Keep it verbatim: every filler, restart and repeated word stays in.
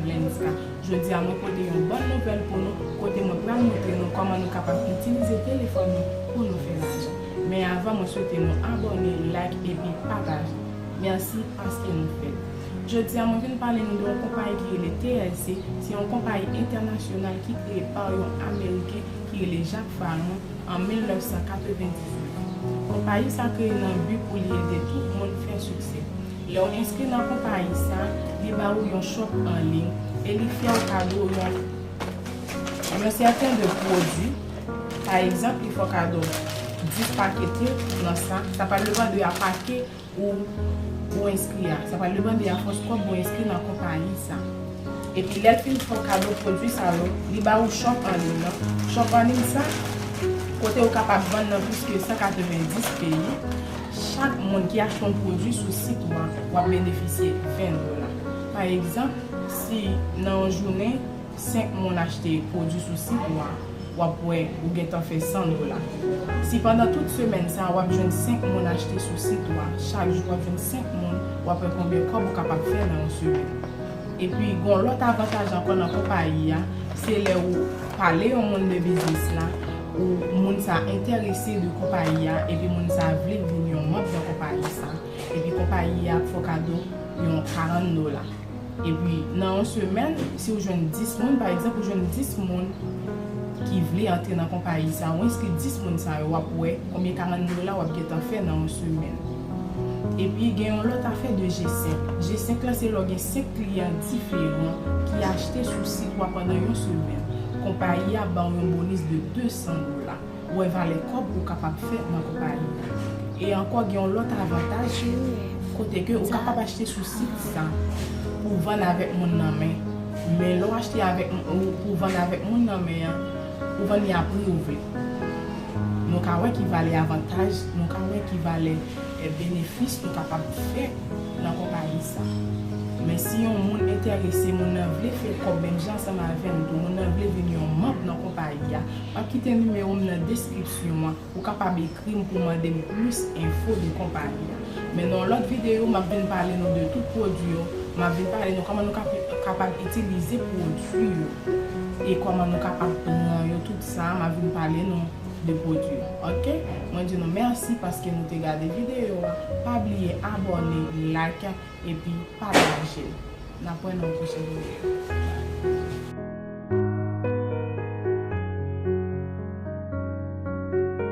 Lenska. Jodi a mwen pote yon bòn nouvèl pou nou, kote mwen pral montre nou kòman nou kapab itilize telefòn nou pou nou fè lajan. Men avan, mwen swete nou abòne, like epi pataje. Mèsi paske nou fè l. Jodi a mwen vin pale nou de yon konpayi ki rele T L C. Se yon konpayi entènasyonal ki kreye pa yon Ameriken ki rele Jack Farron an mil nèf san katrevendizuit. Konpayi sa kreye nan bi pou li ede tout moun fè siksè. Lè w enskri nan konpayi sa, li ba ou yon shop an liy e li fè w kado yon, yon sèten de pwodui. Pa egzanp, li fè w kado dis pakèt nan sa. Sa pa depann de a pakèt ou, ou enskri a. Sa pral depann de a fòs kòb ou enskri nan konpayi sa. Epi lè l fin fè w kado pwodui sa yo, li ba ou shop an liy nan. Shop an liy sa, kote ou kapab vann nan plis ke san katrevenndis peyi. Chak moun ki achte yon pwodui sou sit ou a, w ap benefisye ven dola. Pa egzanp, si nan yon jounen, senk moun achte pwodui sou sit ou a, w ap wè ou gentan fè san dola. Si pandan tout semèn sa a w ap jwenn senk moun achte sou sit ou a, chak jou w ap jwenn senk moun, w ap wè konbyen kòb ou kapab fè nan yon semèn. Epi gen yon lòt avantaj ankò nan konpayi a, se lè ou pale yon moun de biznis la, ou moun sa a enterese de konpayi a, epi moun sa a vle vin yon manm nan konpayi sa, epi konpayi a ap fè w kado yon karant dola. Epi nan yon semèn, si w jwenn dis moun, pa egzanp, ou jwenn dis moun ki vle antre nan konpayi sa, ou enskri dis moun sa yo, w ap wè konbyen karant dola w ap gentan fè nan yon semèn. Epi gen yon lòt afè de G senk. G senk la se lè w gen senk kliyan diferan ki achte sou sit ou a pandan yon semèn. Konpayi a ba w yon bonis de de san dola. Ou wè valè kòb ou kapab fè nan konpayi a. E ankò gen yon lòt avantaj kote ke ou kapab achte sou sit sa pou vann avèk moun nan men. Men lè w achte avèk, ou, pou vann avèk moun nan men an, ou vann li a pri ou vle. Nou ka wè ki valè avantaj, nou ka wè ki valè, eh, benefis nou kapab fè nan konpayi sa. Men si yon moun enterese, moun nan vle fè kòb menm jan ansanm avè m tou, moun nan vle vin yon manm nan konpayi a, w ap kite nimewo m nan deskripsyon an. Ou kapab ekri m pou mande m plis enfo de konpayi a. Men nan yon lòt videyo, m ap vin pale nou de tout pwodui yo. M ap vin pale nou kòman nou kap-, kapab itilize pwodui yo. E kòman nou kapab pran yo, tout sa, m ap vin pale nou de pwodui yo. Oke? Mwen di nou mèsi paske nou te gade videyo a. Pa bliye abòne, like, epi pataje l. N ap wè nan yon pwochen videyo.